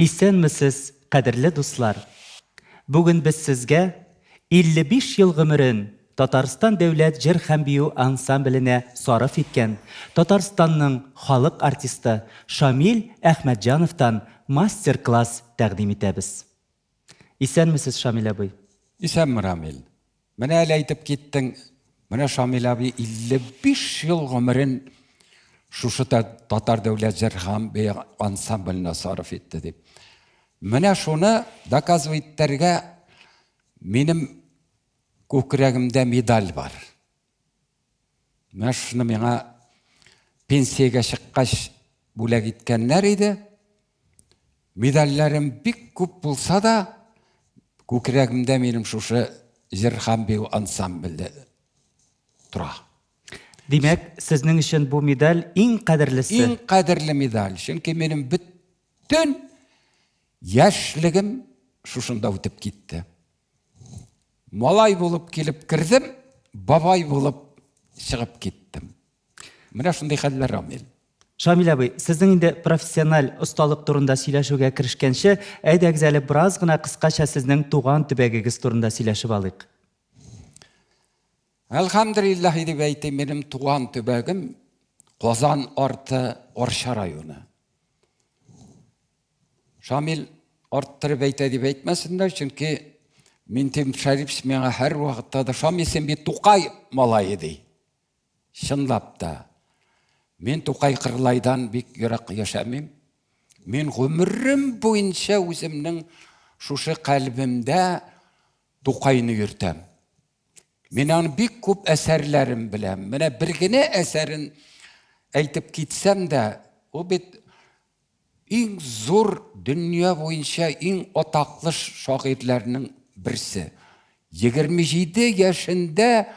Исәнмесез, кадерле дуслар! Бүген без сезгә 55 ел гомерен Татарстан дәүләт җыр һәм бию ансамбленә сарыф иткән Татарстанның халык артисты Шамил Әхмәтҗановтан мастер-класс тәкъдим итәбез. Исәнмесез, Шамил абый! Исәнме, Рамил! Менә әле әйтеп киттең, менә Шамил абый 55 ел гомерен шушы татар дәүләт җыр һәм бию ансамбленә сарыф итте дип. Менә шуны доказывать итәргә минем күкрәгемдә медаль бар. Менә шуны миңа пенсиягә чыккач бүләк иткәннәр иде. Медальләрем бик күп булса да, күкрәгемдә минем шушы җыр һәм бию ансамбле тора. Димәк, сезнең өчен бу медаль иң кадерлесе? Иң кадерле медаль, чөнки минем бөтен яшьлегем шушында үтеп китте. Малай булып килеп кердем, бабай булып чыгып киттем. Менә шундый хәлләр, Рамил. Шамил абый, сезнең инде профессиональ осталык турында сөйләшүгә керешкәнче, әйдәгез әле бераз гына кыскача сезнең туган төбәгегез турында сөйләшеп алыйк. Әлхәмдүлилләһи дип әйтим, минем туган төбәгем Казан арты Арча районы. Шамил арттырып әйтә дип әйтмәсеннәр, чөнки Минтимер Шәрипович миңа һәрвакытта да Шамил син бит Тукай малае ди. Чынлап та. Мин Тукай Кырлайдан бик ерак яшәмим. Мин гомерем буенча үземнең шушы кальбемдә Тукайны йөртәм. Мин аның бик күп әсәрләрен беләм. Менә бер генә әсәрен әйтеп китсәм дә, ул бит Иң зур дөнья буенча иң атаклы шагыйрьләрнең берсе. 27 яшендә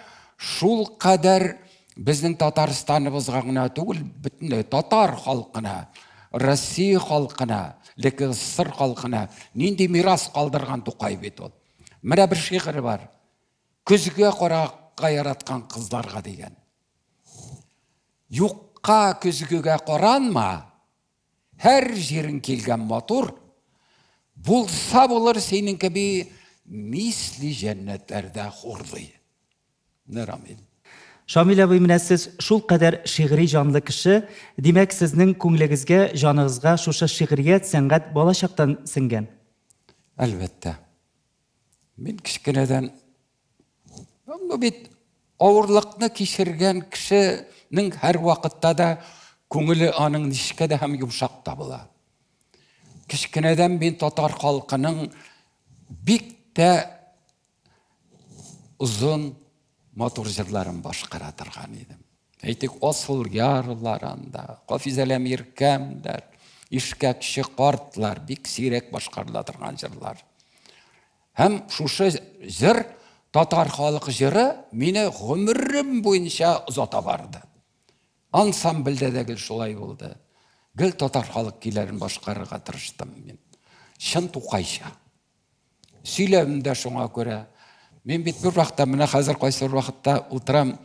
шул кадәр безнең Татарстаныбызга гына түгел, бөтенләй татар халкына, Россия халкына, ЛКССР халкына нинди мирас калдырган Тукай бит ул. Менә бер шигыре бар. Көзгә карарга яраткан кызларга дигән. Юкка көзгегә каранма, һәр җирең килгән матур, булса булыр синең кеби мисли җәннәтләрдә хур, ди. Менә Рамил. Шамил абый, менә сез шулкадәр шигъри җанлы кеше, димәк, сезнең күңелегезгә, җаныгызга шушы шигърият, сәнгать балачактан сеңгән? Әлбәттә. Мин кечкенәдән Бу бит авырлыкны кичергән кешенең һәрвакытта да күңеле аның нечкә дә һәм йомшак та була. Кечкенәдән мин татар халкының бик тә озын матур җырларын башкара торган идем. Әйтик, Асыл ярлар анда, Хафизәләм иркәмләр, Ишкәкче картлар, бик сирәк башкарыла торган җырлар. Һәм шушы җыр, татар халык җыры мине гомерем буенча озата барды. Ансамбльдә дә гел шулай булды. Гел татар халык көйләрен башкарырга тырыштым мин. Чын Тукайча. Сөйләвем дә шуңа күрә. Мин бит бер вакытта, менә хәзер кайсы бер вакытта утырам,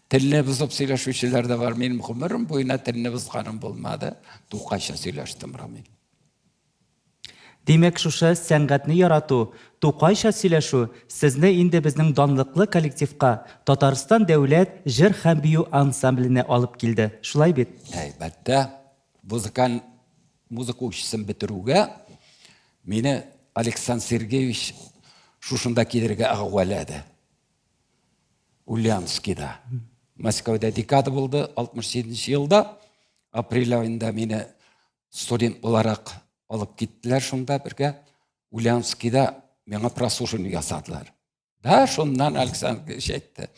телне бозып сөйләшүчеләр дә бар. Минем гомерем буена телне бозганым булмады. Тукайча сөйләштем, Рамил. Димәк, шушы сәнгатьне ярату, Тукайча сөйләшү сезне инде безнең данлыклы коллективка, Татарстан дәүләт җыр һәм бию ансамбленә алып килде, шулай бит? Әлбәттә. Музыкаль музыка училищесын бетерүгә мине Александр Сергеевич шушында килергә әгъвалады. Ульяновскида. Мәскәүдә декада булды, 67 нче елда. Апрель аенда мине Студент буларак алып киттеләр шунда бергә. Ульяновскийда миңа прослушивание ясадылар. Да, шуннан Александр Григорьевич әйтте.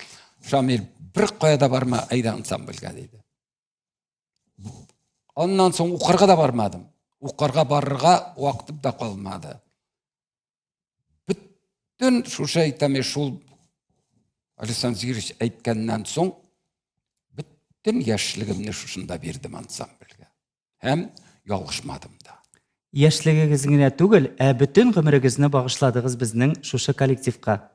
Шамил, бер кая да барма, әйдә ансамбльгә, диде. Аннан соң укырга да бармадым. Укырга барырга вакытым да калмады. Бөтен шушы әйтәм, шул Александр Григорьевич әйткәннән соң бөтен яшьлегемне шушында бирдем ансамбльгә. Һәм ялгышмадым да. Яшьлегегез генә түгел, ә бөтен гомерегезне багышладыгыз безнең шушы коллективка.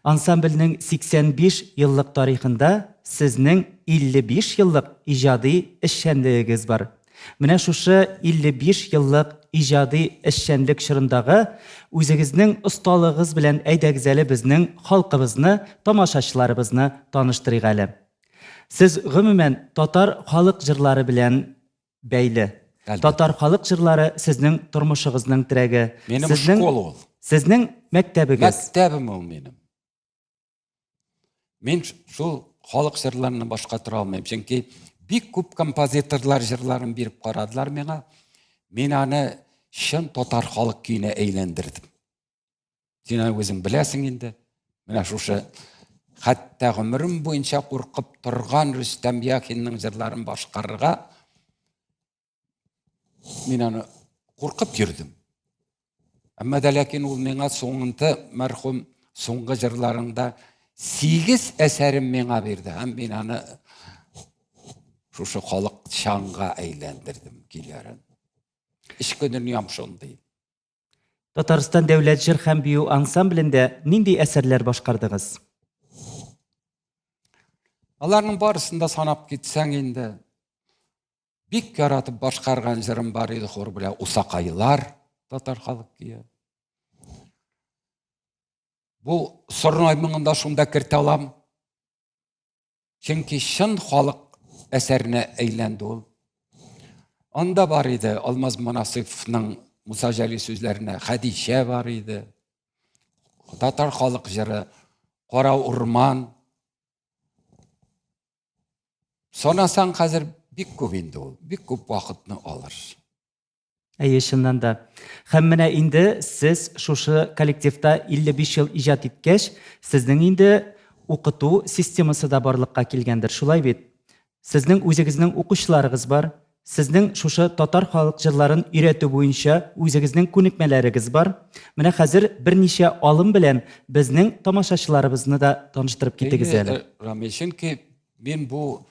Ансамбльнең 85 еллык тарихында сезнең 55 еллык иҗади эшчәнлегегез бар. Менә шушы 55 еллык иҗади эшчәнлек чорындагы үзегезнең осталыгыгыз белән әйдәгез әле безнең халкыбызны, тамашачыларыбызны таныштырыйк әле. Сез гомумән татар халык җырлары белән бәйле. Әлбәттә. Татар халык җырлары сезнең тормышыгызның терәге. Минем сезнең, школа ул. Сезнең мәктәбегез. Мәктәбем ул минем. Мин шул халык җырларыннан башка тора алмыйм, чөнки бик күп композиторлар җырларын биреп карадылар миңа. Мин аны чын татар халык көенә әйләндердем. Син аны үзең беләсең инде. Менә шушы хәтта гомерем буенча куркып торган Рөстәм Яхинның җырларын башкарырга мин аны куркып йөрдем. Әмма дә ләкин ул миңа соңынты мәрхүм соңгы җырларында сигез әсәрен миңа бирде һәм мин аны шушы халык чанга әйләндердем көйләрен. Эчке дөньям шундый. Татарстан дәүләт җыр һәм бию ансамблендә нинди әсәрләр башкардыгыз? Аларның барысын да санап китсәң инде, бик яратып башкарган җырым бар иде хор белән Усакайлар татар халык көе. Бу Сорнай моңын да шунда кертә алам. Чөнки чын халык әсәренә әйләнде ул. Анда бар иде Алмаз Монасыйфның Муса Җәлил сүзләренә Хәдичә бар иде. Татар халык җыры Кара урман. Санасаң хәзер бик күп инде ул, бик күп вакытны алыр. Әйе, чыннан да. Һәм менә инде сез шушы коллективта 55 ел иҗат иткәч, сезнең инде укыту системасы да барлыкка килгәндер, шулай бит? Сезнең үзегезнең укучыларыгыз бар, сезнең шушы татар халык җырларын өйрәтү буенча үзегезнең күнекмәләрегез бар. Менә хәзер берничә алым белән безнең тамашачыларыбызны да таныштырып китегез әле. Әйе, Рамил, чөнки мин бу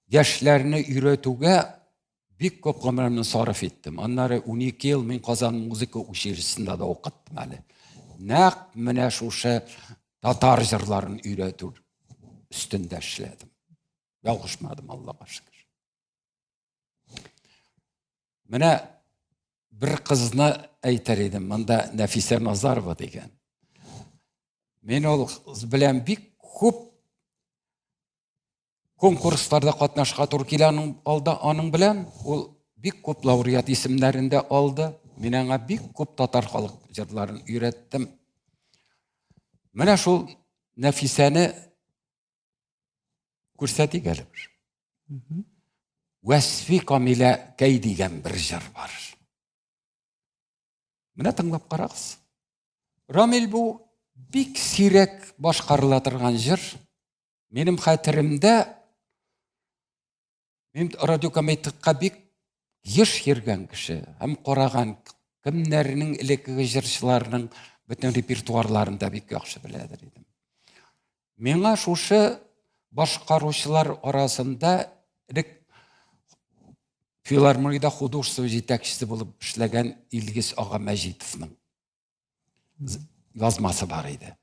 Яшьләрне өйрәтүгә бик күп гомеремне сарыф иттем. Аннары 12 ел мин Казан музыка училищесында да укыттым әле. Нәкъ менә шушы татар җырларын өйрәтү өстендә эшләдем. Ялгышмадым, Аллага шөкер. Менә бер кызны әйтер идем, монда Нәфисә Назарова дигән. Мин ул кыз белән бик күп Конкурсларда катнашка туры килә аның алда аның белән. Ул бик күп лауреат исемнәрен дә алды. Мин аңа бик күп татар халык җырларын өйрәттем. Менә шул Нәфисәне күрсәтик әле бер. Вәсфи Камилә кәй дигән бер җыр бар. Менә тыңлап карагыз. Рамил бу бик сирәк башкарыла торган җыр. Минем хәтеремдә мин радиокомитетка бик еш йөргән кеше һәм караган кемнәрнең элеккеге җырчыларның бөтен репертуарларын да бик яхшы беләдер идем. Миңа шушы башкаручылар арасында элек филармониядә художество җитәкчесе булып эшләгән Илгиз ага Мәҗитовның язмасы бар иде.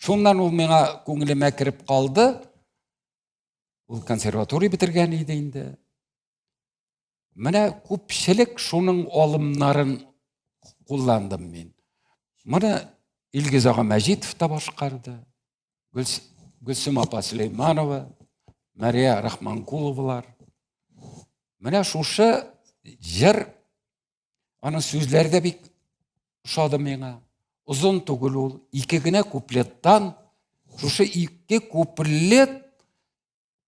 Шуннан ул миңа күңелемә кереп калды. Ул консерватория бетергән иде инде. Менә күпчелек шуның алымнарын кулландым мин. Моны Илгиз ага Мәҗитов та башкарды. Гөлсем апа Сөләйманова, Мария Рахманкуловалар. Менә шушы җыр Аның сүзләре дә бик ошады миңа. Озын түгел ул, ике генә куплеттан, шушы ике куплет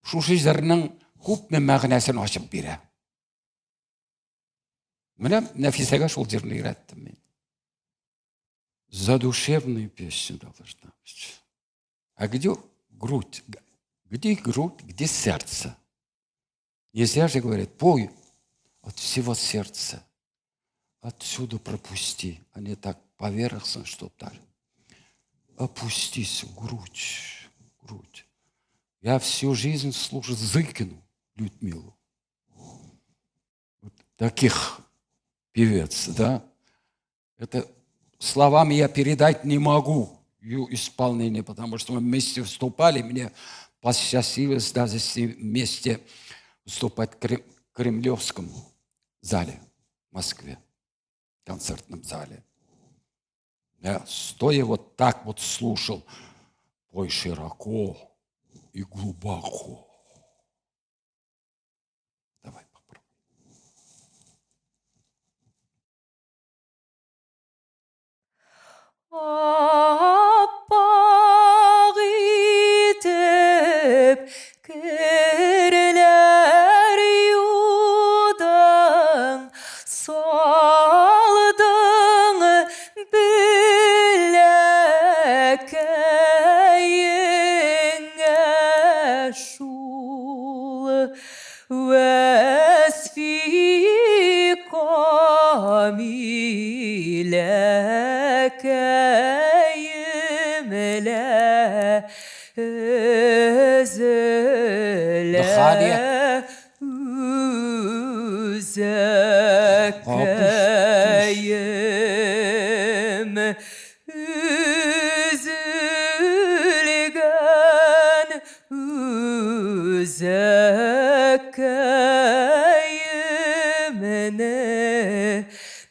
шушы җырның күпме мәгънәсен ачып бирә. Менә Нәфисәгә шул җырны өйрәттем мин. Задушевную песню должна быть. А где грудь? Где грудь, где сердце? Нельзя же, говорит, пой от всего сердца. Отсюда пропусти, а не так поверхностно, что так. Опустись, грудь, грудь. Я всю жизнь слушал Зыкину Людмилу. Вот таких певец, да? Это словами я передать не могу ее исполнение, потому что мы вместе вступали, мне посчастливилось даже с ним вместе выступать в Кремлевском зале в Москве, в концертном зале. Я стоя вот так вот слушал, ой, широко и глубоко. Давай попробуем. Аппак итеп керләр юдың, салдың беләкәеңә шул Вәсфи камиләкәем лә өзелә Дыхание. Үзәкәем өзелгән Үзәккәемне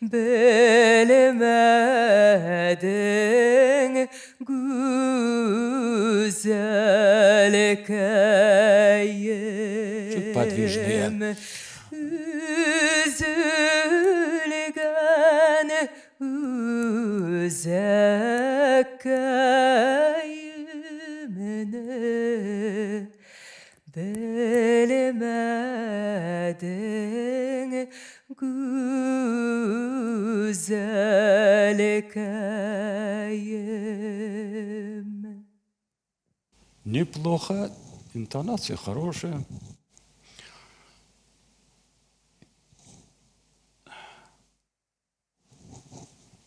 белмәдең, гүзәлкәем. Чуть подвижнее. Өзелгән Үзәккәемне белмәдең, гүзәлкәем. Неплохо, интонация хорошая.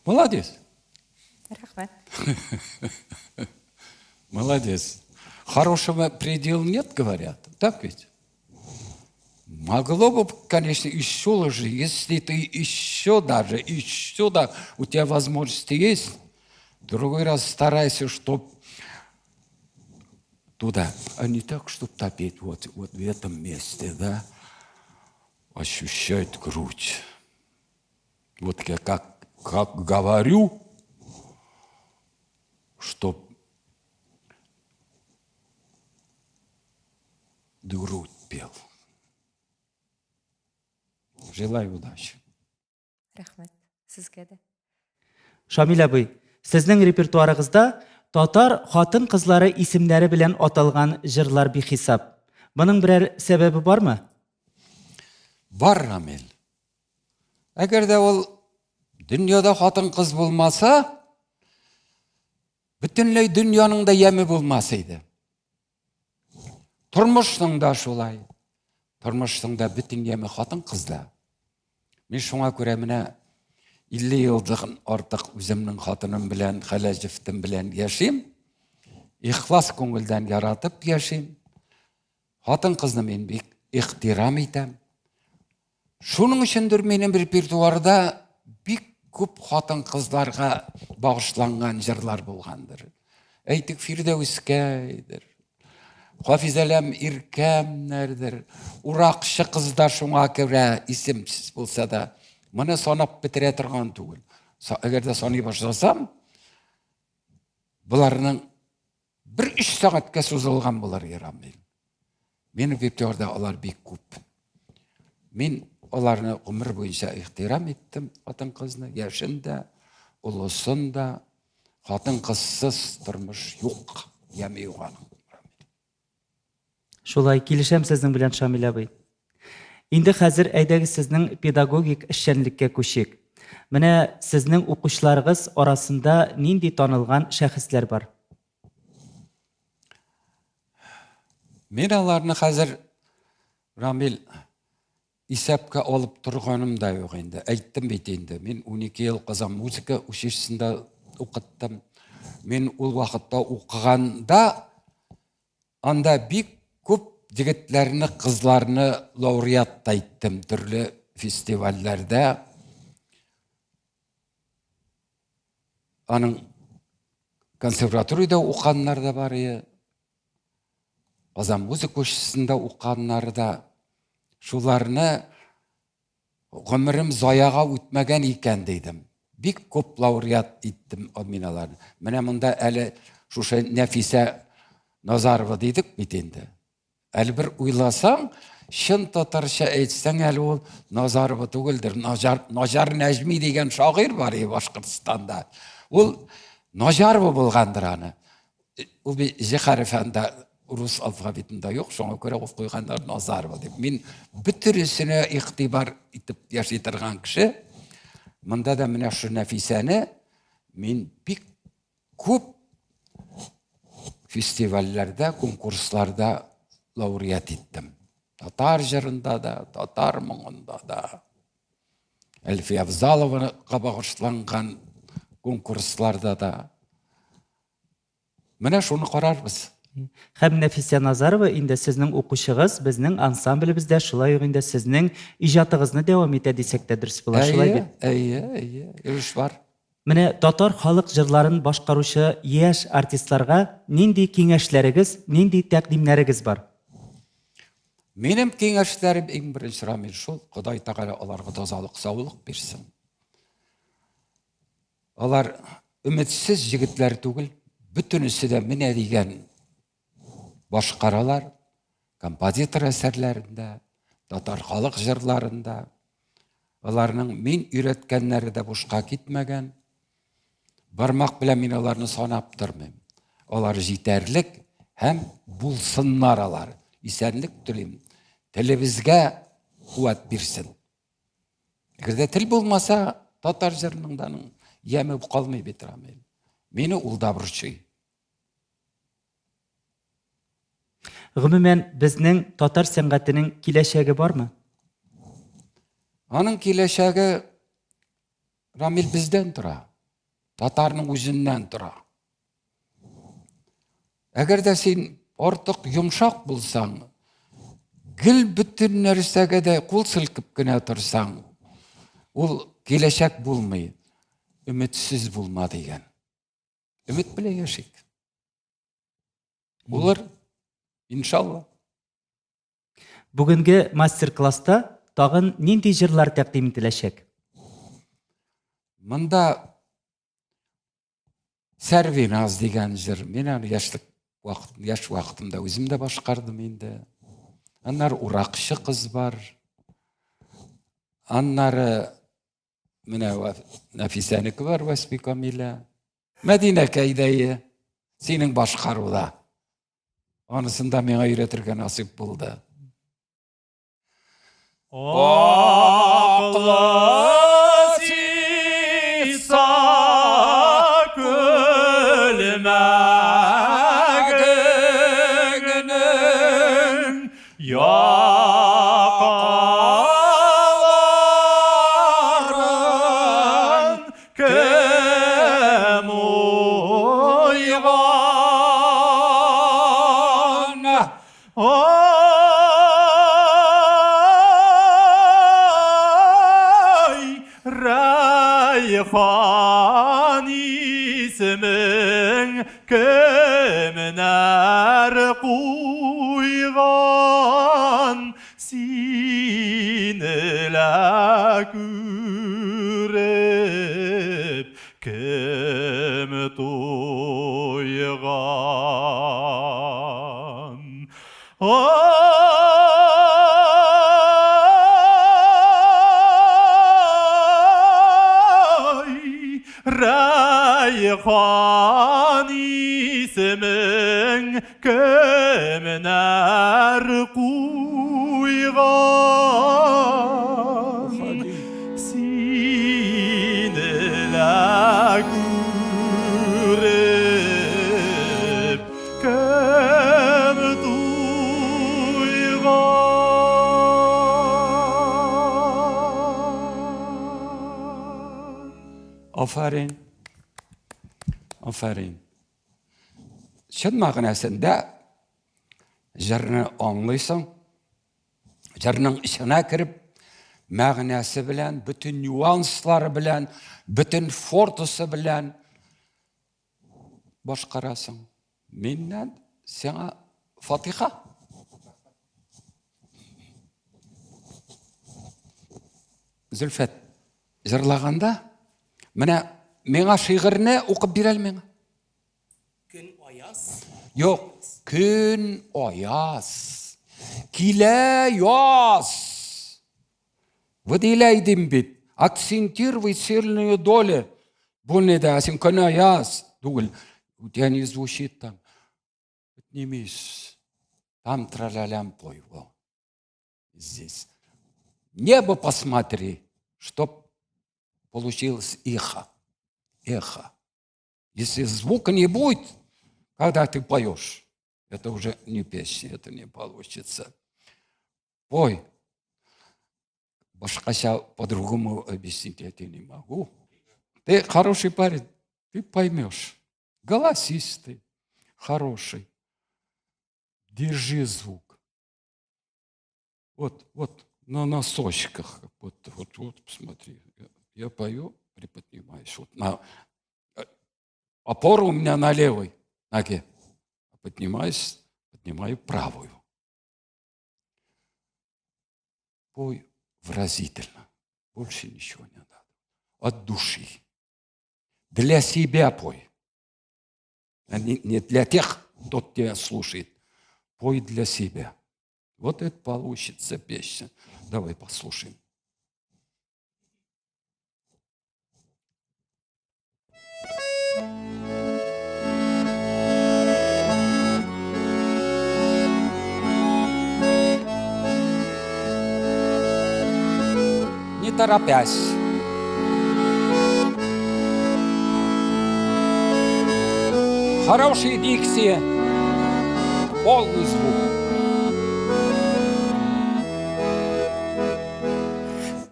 Молодец. Рәхмәт. Молодец. Хорошего предела нет, говорят. Так ведь? Могло бы, конечно, еще лучше, если ты еще даже, еще да, у тебя возможности есть. Другой раз старайся, чтоб туда, а не так, чтоб топить вот, вот в этом месте, да, ощущать грудь. Вот я как, как говорю, чтоб грудь пел. Желаю удачи. Рәхмәт сезгә дә. Шамил абый, сезнең репертуарыгызда татар хатын-кызлары исемнәре белән аталган җырлар бихисап. Моның берәр сәбәбе бармы? Бар, Рамил. Әгәр дә ул дөньяда хатын-кыз булмаса, бөтенләй дөньяның да яме булмас иде. Тормышның да шулай. Тормышның да бөтен яме хатын-кызда. Мин шуңа күрә менә 50 елдан артык үземнең хатыным белән, хәләл җефтем белән яшим. Ихлас күңелдән яратып яшим. Хатын-кызны мин бик ихтирам итәм. Шуның өчендер минем репертуарда бик күп хатын-кызларга багышланган җырлар булгандыр. Әйтик, Фирдәүскәйдер, Хафизәләм Иркәмнәрдер, Уракчы кыз да шуңа керә, исемсез булса да. Моны санап бетерә торган түгел. Әгәр дә саный башласам, боларның Бер өч сәгатькә сузылган булыр Ярамил. Минем репертуарда алар бик күп. Мин аларны гомер буенча ихтирам иттем, хатын-кызны, яшен дә, олысын да. Хатын-кызсыз тормыш юк, яме юк аның. Шулай, килешәм сезнең белән, Шамил абый. Инде хәзер әйдәгез сезнең педагогик эшчәнлеккә күчик. Менә сезнең укучыларыгыз арасында нинди танылган шәхесләр бар? Мин аларны хәзер, Рамил, исәпкә алып торганым да юк инде. Әйттем бит инде, мин 12 ел Казан музыка училищесында укыттым. Мин ул вакытта укыганда Анда бик күп егетләрне, кызларны лауреат та иттем төрле фестивальләрдә. Аның консерваториядә укыганнар да бар иде. Казан музыка училищесында укыганнар да. Шуларны Гомерем заяга үтмәгән икән дидем. Бик күп лауреат иттем мин аларны. Менә монда әле шушы Нәфисә Назарова дидек бит инде. Әле бер уйласаң, чын татарча әйтсәң әле ул Назарова түгелдер. Наҗар, Наҗар Нәҗми дигән шагыйрь бар и Башкортстанда. Ул Наҗарова булгандыр аны. Ул бит Җ хәрефе анда рус алфавитында юк, шуңа күрә ул куйганнар Назарова дип. Мин бөтересенә игътибар итеп яши торган кеше. Монда да менә шу Нәфисәне мин бик күп фестивальләрдә, конкурсларда лауреат иттем. Татар җырында да, татар моңында да. Әлфия Авзаловага багышланган конкурсларда да. Менә шуны карарбыз. Һәм Нәфисә Назарова инде сезнең укучыгыз, безнең ансамблебездә шулай ук инде сезнең иҗатыгызны дәвам итә дисәк тә дөрес була, шулай бит? Әйе, әйе, өлеш бар. Менә татар халык җырларын башкаручы яшь артистларга нинди киңәшләрегез, нинди тәкъдимнәрегез бар? Минем киңәшләрем иң беренче Рамил шул, Ходай Тәгалә аларга тазалык, саулык бирсен. Алар өметсез җегетләр түгел, бөтенесе дә менә дигән башкаралар. Композитор әсәрләрендә, татар халык җырларында. Аларның мин өйрәткәннәре дә бушка китмәгән. Бармак белән мин аларны санап тормыйм. Алар җитәрлек һәм булсыннар алар. Исәнлек телим. Телебезгә куәт бирсен. Әгәр дә тел булмаса, татар җырының да яме калмый бит, Рамил. Мине ул да борчый. Гомумән, безнең татар сәнгатенең киләчәге бармы? Аның киләчәге Рамил бездән тора. Татарның үзеннән тора. Әгәр дә син артык йомшак булсаң, гел бөтен нәрсәгә дә кул селкеп кенә торсаң, ул киләчәк булмый. Өметсез булма дигән. Өмет белән яшик. Булыр, иншалла. Бүгенге мастер-класста тагын нинди җырлар тәкъдим ителәчәк? Монда Сәрвиназ дигән җыр. Мин аны яшьлек вакыт, яшь вакытымда үзем дә башкардым инде. Аннары Уракчы кыз бар. Аннары Менә Нәфисәнеке бар, Вәсби Камилә. Мәдинә кәйдәе, синең башкаруда. Анысын да миңа өйрәтергә насыйп булды. Аклы сиса көлмәгеңнең Якаларын кем уйган? Ай, Рәйхан исемең Кемнәр куйган сине лә күреп, кем туйган? Ай, Рәйхан исемең кемнәр куйган? Сине лә күреп, Кем туйган? Афәрин. Афәрин. Чын мәгънәсендә җырны аңлыйсың, җырның эченә кереп, мәгънәсе белән, бөтен нюанслары белән, бөтен фортасы белән башкарасың. Миннән сиңа фатиха. Зөлфәт, җырлаганда, менә миңа шигырьне укып бир әле миңа. Көн аяз. Юк, көн аяз. Килә яз. Выделяй дим бит. Акцентируй сильную долю. Бу не да, син көн аяз түгел. У тебя не звучит там. Поднимись. Там тралялям пой. Во. Здесь. Небо посмотри, чтоб получилось эхо. Эхо. Если звука не будет, когда ты поешь, это уже не песня, это не получится. Пой. Башкача по-другому объяснить я тебе не могу. Ты хороший парень, ты поймешь. Голосистый, хороший. Держи звук. Вот, вот на носочках. Вот, вот, вот, посмотри. Я пою, приподнимаюсь. Вот на, опора у меня на левой ноге. Поднимаюсь, поднимаю правую. Пой выразительно. Больше ничего не надо. От души. Для себя пой. А не для тех, кто тебя слушает. Пой для себя. Вот это получится песня. Давай послушаем. Не торопясь. Хорошая дикция, полный звук.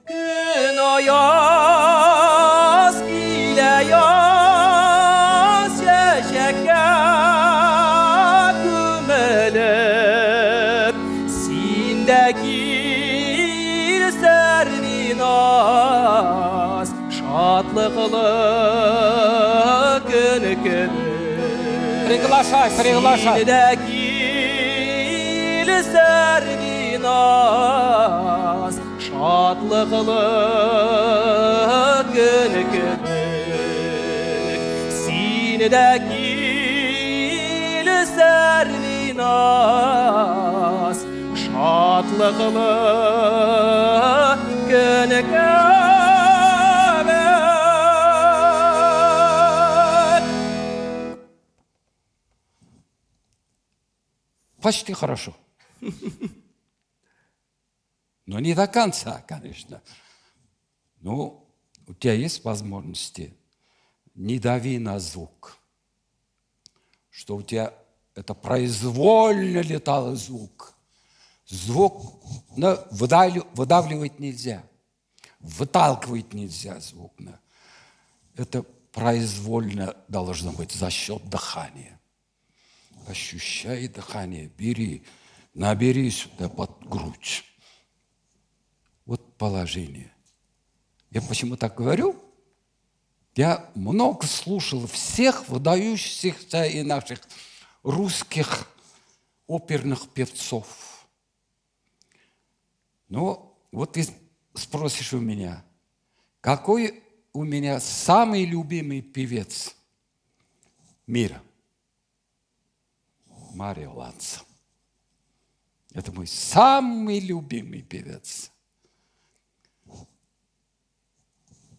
Көн аяз килә яз чәчәккә күмелеп, син дә кил, Сәрвиназ, шатлыклы көн кебек. Приглашай, приглашай. Син дә кил, Сәрвиназ, шатлыклы көн кебек. Син дә кил, Сәрвиназ, шатлыклы көн кебек. Почти хорошо. Но не до конца, конечно. Ну, у тебя есть возможности, не дави на звук, что у тебя это произвольно летал звук. Звук выдавливать нельзя, выталкивать нельзя звук. Это произвольно должно быть за счет дыхания. Ощущай дыхание, бери, набери сюда под грудь. Вот положение. Я почему так говорю? Я много слушал всех выдающихся и наших русских оперных певцов. Но вот ты спросишь у меня, какой у меня самый любимый певец мира? Марио Ланца. Это мой самый любимый певец.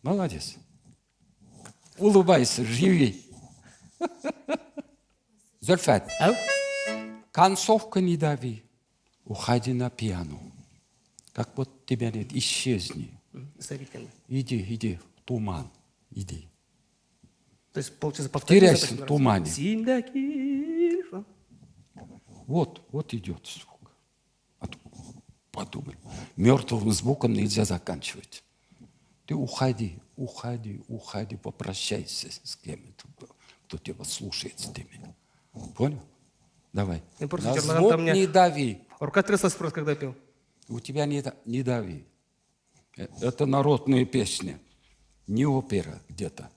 Молодец. Улыбайся, живи. Зульфат, Ау. концовка не дави. Уходи на пиано. Как вот тебя нет, исчезни. Иди, иди, в туман, иди. То есть, получается, повторить. Теряйся в тумане. Син дә кил. Вот, вот идет звук. Подумай, мертвым звуком нельзя заканчивать. Ты уходи, уходи, уходи, попрощайся с кем-то, кто тебя слушает с теми. Понял? Давай. Я просто На җырлаган звук там мне- не дави. Рука тряслась просто, когда пел. У тебя не дави. Это народные песни, не опера где-то.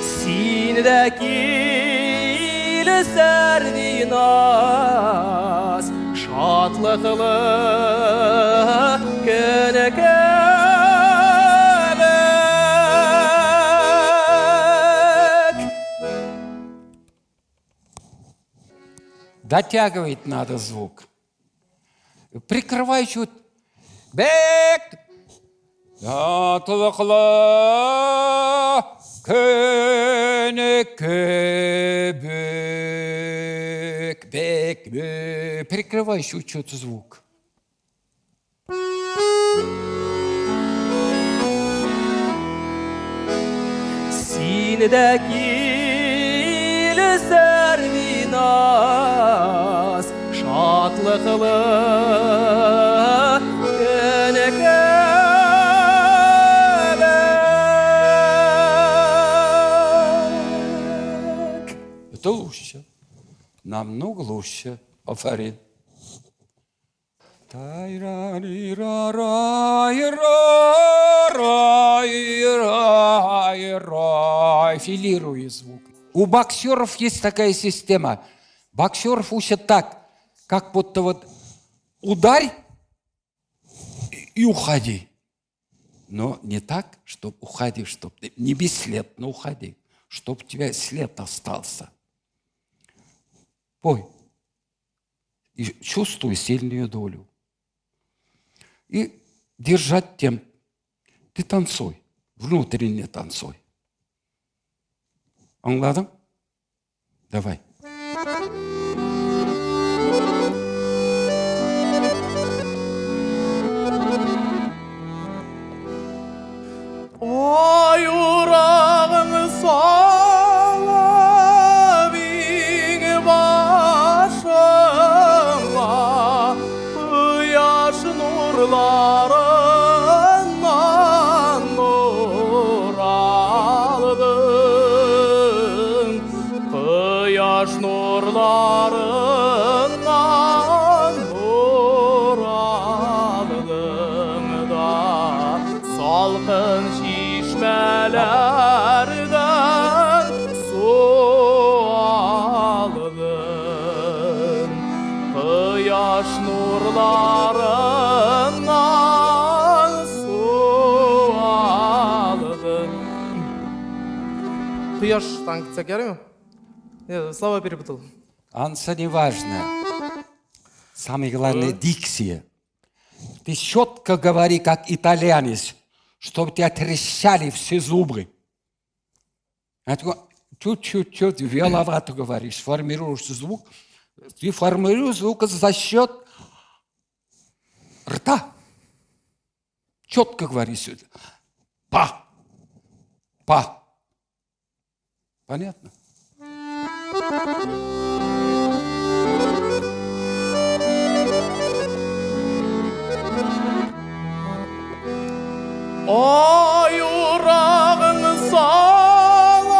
Син дә кил, Сәрвиназ, шатлыклы Шатлыклы көн кебек. Дотягивать надо звук. Прикрывай чуть. Бек! Шатлыклы көн кебек. Бек, бек. Прикрывай чуть-чуть звук. Син дә кил, Сәрвиназ, шатлыклы көн кебек. Это лучше. Намного лучше. Афарин. Филируя звук. У боксеров есть такая система. Боксеров учат так, как будто вот ударь и уходи. Но не так, чтоб уходи, чтоб ты не бесследно уходи, чтоб у тебя след остался. Пой. И чувствуй сильную долю. И держать темп. Ты танцуй, внутренне танцуй. Аңладың? Давай. Ай урагың салып иң башыңа, Кояш нурларыннан нур алдың. Кояш нурларыннан нур алдың да, Салкын чишмәләрдән су алдың. Кояш нурларыннан су алдың. Кояш танк ярыймы? Я слова перепутал. Ансы не важно. Самое главное дикция. Ты четко говори, как итальянец, чтобы тебя трещали все зубы. А ты чуть-чуть вяловато говоришь, формируешь звук. Ты формируешь звук за счет рта. Четко говори сюда. Па. Па. Понятно? Ай урагың салып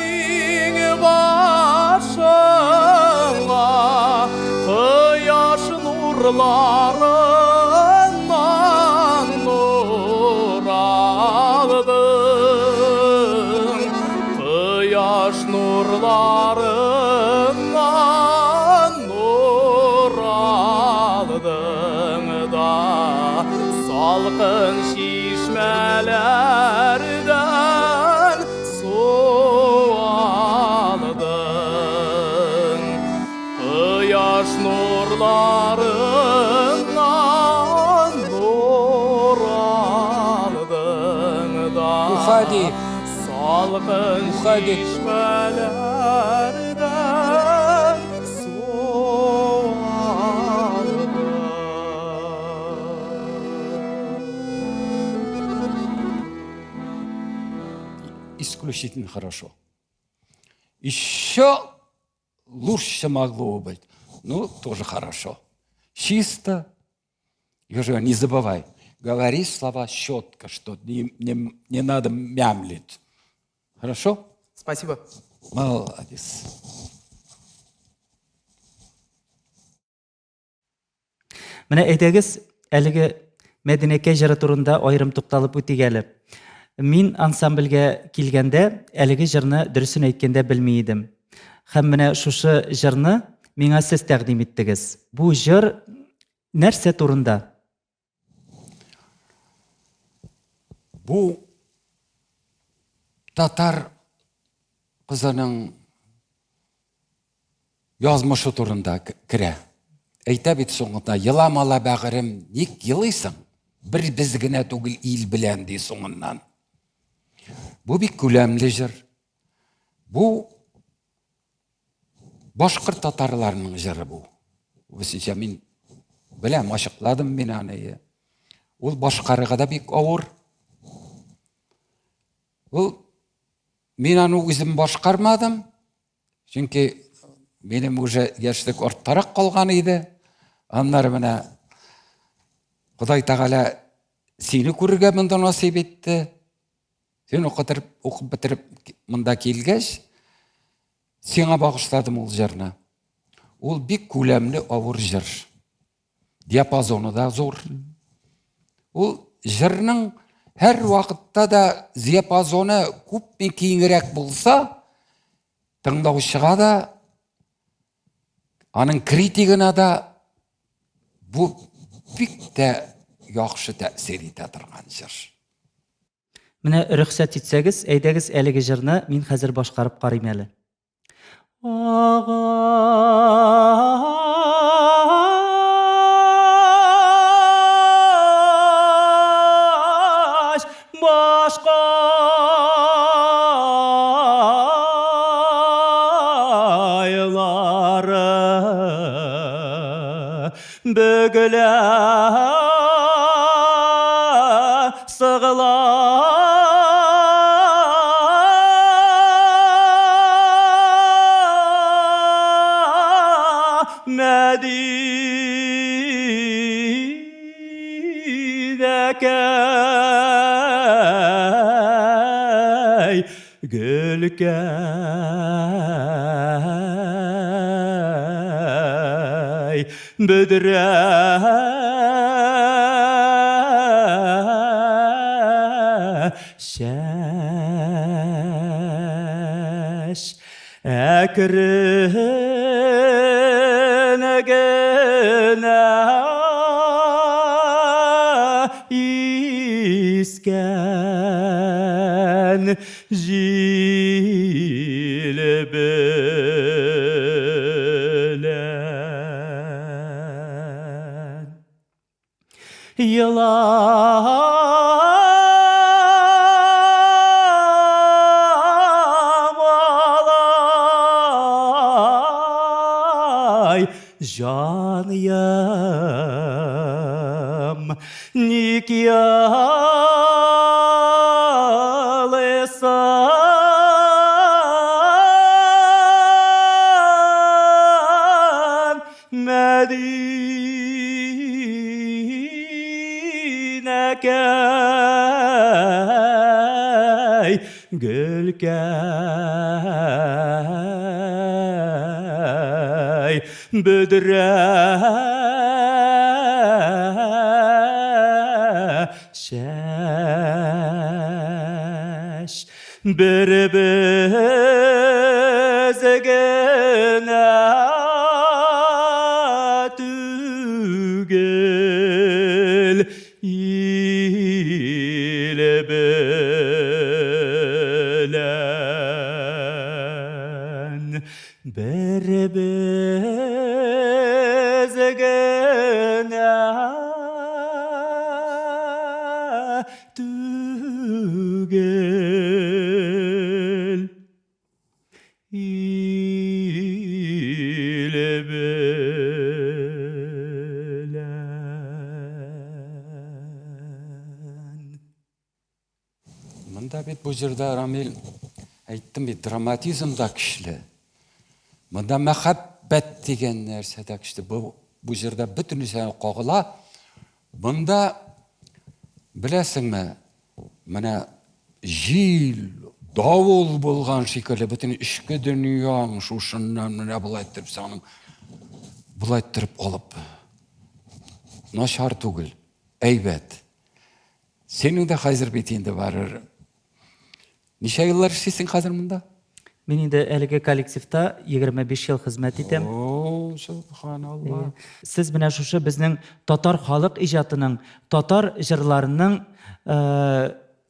иң башыңа, Кояш нурларыннан нур алдың. Кояш нурларыннан нур алдың да, Салкын чишмәләрдән су алдың. Кояш нурларыннан нур алдың да, Уходи. Салкын Уходи. чишмәләрдән су алдың. Исключительно хорошо. Еще лучше могло бы быть. Ну, тоже хорошо. Чисто. Я же говорю, не забывай. Говори слова четко, что не надо мямлить. Хорошо? Спасибо. Молодец. Менә әйдәгез, әлеге Мәдинәкәй җыры турында аерым тукталып үтик әле. Мин ансамбльгә килгәндә әлеге җырны дөресен әйткәндә белми идем. Һәм менә шушы җырны миңа сез тәкъдим иттегез. Бу җыр нәрсә турында? Бу татар кызының язмышы турында керә. Әйтә бит соңында, елама ла бәгырем, ник елыйсың? Бер без генә түгел, ил белән, ди соңыннан. Бу бик күләмле җыр. Бу башкорт татарларының җыры бу. Үсенчә мин беләм, ачыкладым мин аны. Ул башкарырга да бик авыр. Ул мин аны үзем башкармадым, чөнки минем уже яшьлек арттарак калган иде. Аннары менә Ходай Тәгалә сине күрергә монда насыйп итте. Син укытырып, укып бетереп монда килгәч, сиңа багышладым ул җырны. Ул бик күләмле авыр җыр. Диапазоны да зур. Ул җырның һәр вакытта да диапазоны күпме киңрәк булса, тыңлаучыга да, аның критигына да бу бик тә яхшы тәэсир итә торган җыр. Менә рөхсәт итсәгез, әйдәгез әлеге җырны мин хәзер башкарып карыйм әле. Агач башкайлары бөгелә Сыгыла Мәдинәкәй, гөлкәй, Бөдрә чәч әкрен генә искән Җил белән Елам алай, җаныем, Ник елыйсың, Мәдинәкәй, гөлкәй, Бөдрә чәч бер без генә түгел ил белән Бер без генә түгел, ил белән. Монда бит бу җырда, Рамил, әйттем бит, драматизм да көчле. Монда мәхәббәт дигән нәрсә дә көчле. Бу, бу җырда бөтен нәрсә кагыла. Монда, беләсеңме, менә җил, давыл булган шикелле, бөтен эчке дөньяң шушыннан менә болай итеп саның болай иттереп алып. Начар түгел, әйбәт. Синең дә хәзер бит инде барыр. Ничә еллар эшлисең хәзер монда? Мин инде әлеге коллективта 25 ел хезмәт итәм. О, сөбханалла. Сез менә шушы безнең татар халык иҗатының, татар җырларының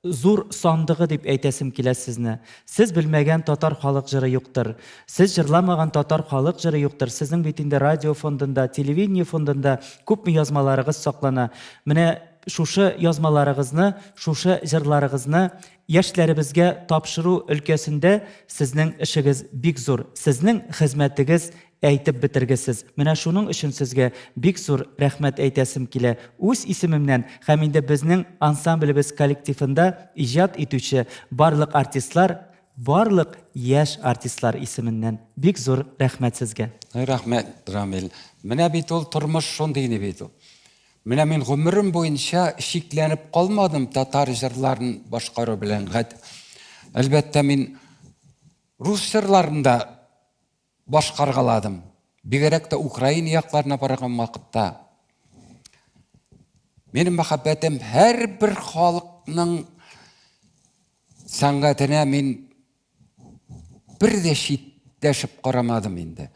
зур сандыгы дип әйтәсем килә сезне. Сез белмәгән татар халык җыры юктыр. Сез җырламаган татар халык җыры юктыр. Сезнең бит инде радио фондында, телевидение фондында күпме язмаларыгыз саклана. Менә шушы язмаларыгызны, шушы җырларыгызны яшьләребезгә тапшыру өлкәсендә сезнең эшегез бик зур. Сезнең хезмәтегез әйтеп бетергесез. Менә шуның өчен сезгә бик зур рәхмәт әйтәсем килә. Үз исемемнән һәм инде безнең ансамблебез коллективында иҗат итүче барлык артистлар, барлык яшь артистлар исеменнән бик зур рәхмәт сезгә. Рәхмәт, Рамил. Менә бит ул тормыш шундый иде бит ул. Менә мин гомерем буенча шикләнеп калмадым татар җырларын башкару белән. Әлбәттә, мин рус җырларын да башкаргаладым. Бигрәк тә Украина якларына барган вакытта. Минем мәхәббәтем һәрбер халыкның сәнгатенә мин бер дә читләшеп карамадым инде.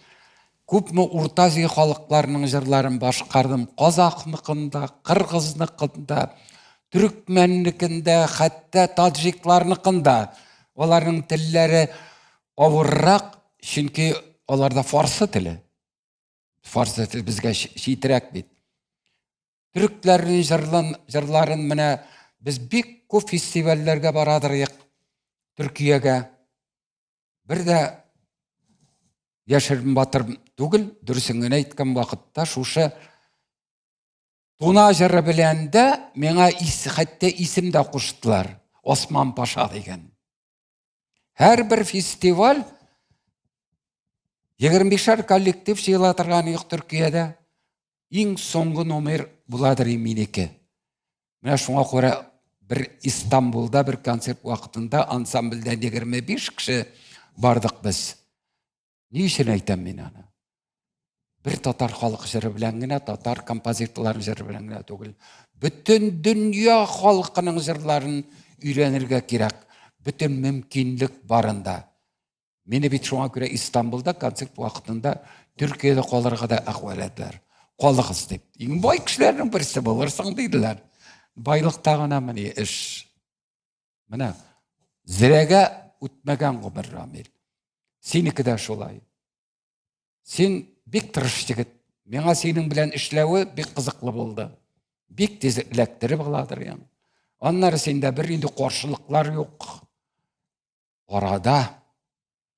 Күпме Урта Азия халыкларының җырларын башкардым, казахныкын да, кыргызныкын да, төрекмәннекен дә, хәтта таджикларныкын да. Аларның телләре Авыррак, чөнки аларда фарсы теле. Фарсы теле безгә читрәк бит. Төркләрнең җырлан, җырларын менә без бик күп фестивальләргә барадыр идек Төркиягә. Бер дә яшерен батыр түгел, дөресен генә әйткән вакытта шушы Туна җыры белән дә миңа ис, хәтта исем дә куштылар. Осман Паша дигән. Һәрбер фестиваль 25-шәр коллектив җыела торган юк Төркиядә. Иң соңгы номер буладыр минеке. Менә шуңа күрә бер Истанбулда бер концерт вакытында ансамбльдән 25 кеше бардык без. Ни өчен әйтәм мин аны? Бер татар халык җыры белән генә, татар композиторларының җыры белән генә түгел. Бөтен дөнья халкының җырларын өйрәнергә кирәк. Бөтен мөмкинлек барында. Мине бит шуңа күрә Истанбулда концерт вакытында Төркиядә калырга да әхвәләделәр. Калыгыз дип. Иң бай кешеләрнең берсе булырсың диделәр. Байлыкта гына мени эш. Менә зрәгә үтмәгән гомер, Рамил. Синеке дә шулай. Син бик тырыш егет. Миңа синең белән эшләве бик кызыклы булды. Бик тиз эләктереп аладыр яң. Аннары синдә бер инде каршылыклар юк. Арада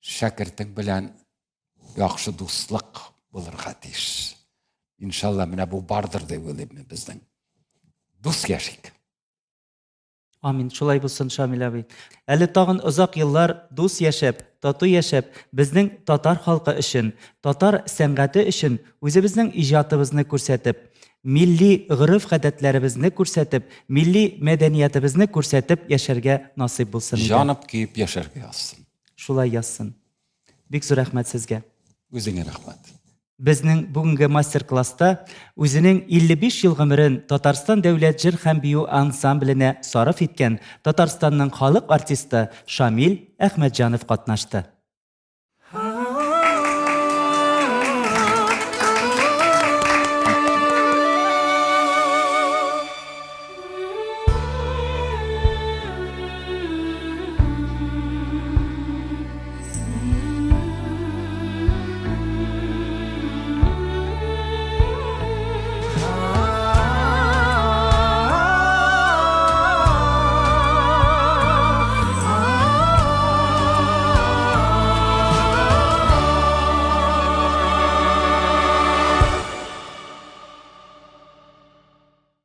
шәкертең белән яхшы дуслык булырга тиеш. Иншалла, менә бу бардыр дип уйлыйм мин безнең. Дус яшик. Амин, шулай булсын, Шамил абый. Әле тагын озак еллар дус яшәп, тату яшәп, безнең татар халкы өчен, татар сәнгате өчен үзебезнең иҗатыбызны күрсәтеп, милли гореф-гадәтләребезне күрсәтеп, милли мәдәниятебезне күрсәтеп яшәргә насыйп булсын иде. Җанып-көеп яшәргә язсын. Шулай язсын. Бик зур рәхмәт сезгә. Үзеңә рәхмәт. Безнең бүгенге мастер-класста үзенең 55 ел гомерен Татарстан дәүләт җыр һәм бию ансамбленә сарыф иткән Татарстанның халык артисты Шамил Әхмәтҗанов катнашты.